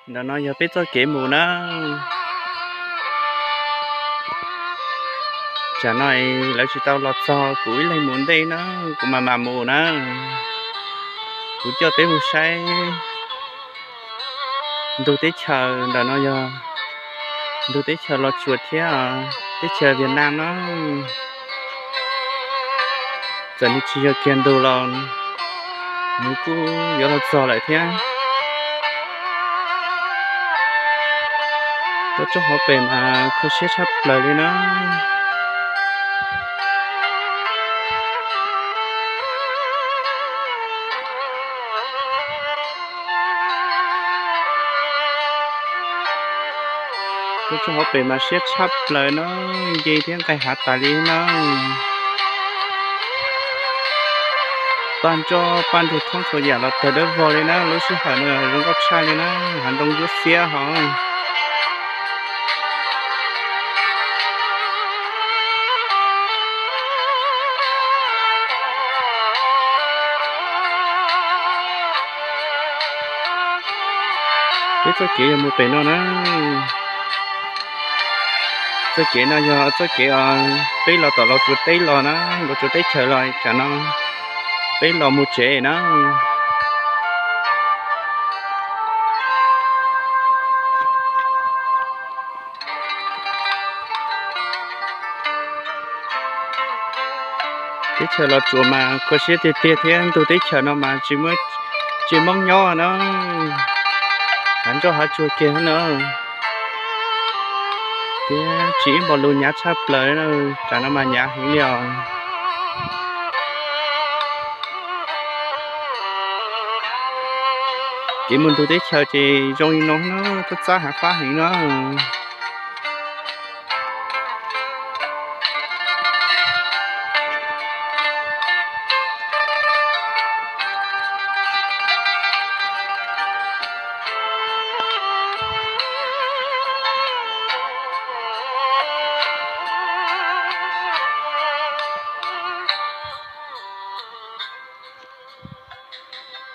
Ntawm no yog peb txoj kev mus na. Tsam no lawv tsis tau los txog, kuv ib leeg mus ntej na, kuv mam mam mus na. Kuv coj peb mus saib ntug teb chaws. Ntawm no yog ntug teb chaws Los Tsuas thiab teb chaws Vietnam na. Txawm nws tsis yog kiag ntug los nws kuj yuav los txog lawm thiab. Tuaj txog hauv pes mas kho siab tshaj plaws li na. Tuaj txog hauv pes mas siab tshaj plaws na, nce thiab nqaij hav tas li na. Paj nroj paj nrug thoob txhua yam los tawg dawb vog li na, lub sij hawm no zoo nkauj tshaj li na, hav ntoo yuav xiab hos. Peb txoj kev yog mus pem no na. Txoj kev no yog txoj kev peb los tom Los Tsuas teb los na, Los Tsuas teb chaws los tsam no peb los mus tsev na. Teb chaws Los Tsuas mas kho siab tiag tiag thiab ntug teb chaws no mas tsis muaj, tsis muaj Hmoob nyob na. Hav nroj hav tsuag kiag na. Tiam sis ib npaus lus hnyav tshaj plaws, tsam no mas hnyav heev li os. Kev mus ntug teb chaws ces zoo li no na, txab txab hav fab heev na.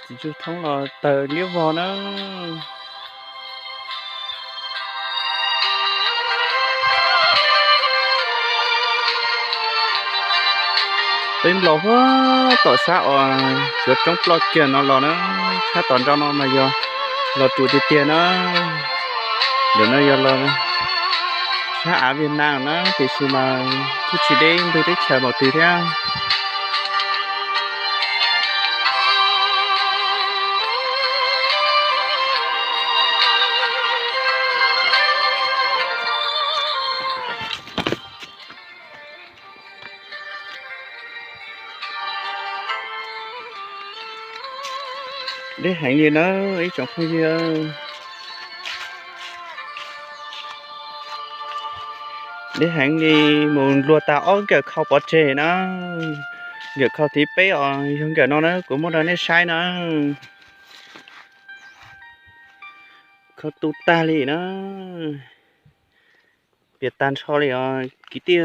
Txiv Tsug Thoob los tawg liab vog na. Peb nplos huab tom sab uas cov roob ploj kiag no los na, sab tom nrau no mas yog Los Tsuas tiag tiag na. Ntawm no yog los sab av Vietnam na, tiam sis mas kuj tsis deb ntug teb chaws npaum twg thiab. Deb heev li na ib tsoom phooj ywg. Deb heev li, mus luag tag ob nkawm khau pov tseg na. Nkawm khau thib peb os, yog nkawm no na kuv muab rau nej saib na. Khau tu tag li na. Piam tag nrho li os, kwv tij,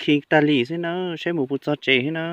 khi tag li xwb na, saib mus puas txog tsev xwb na.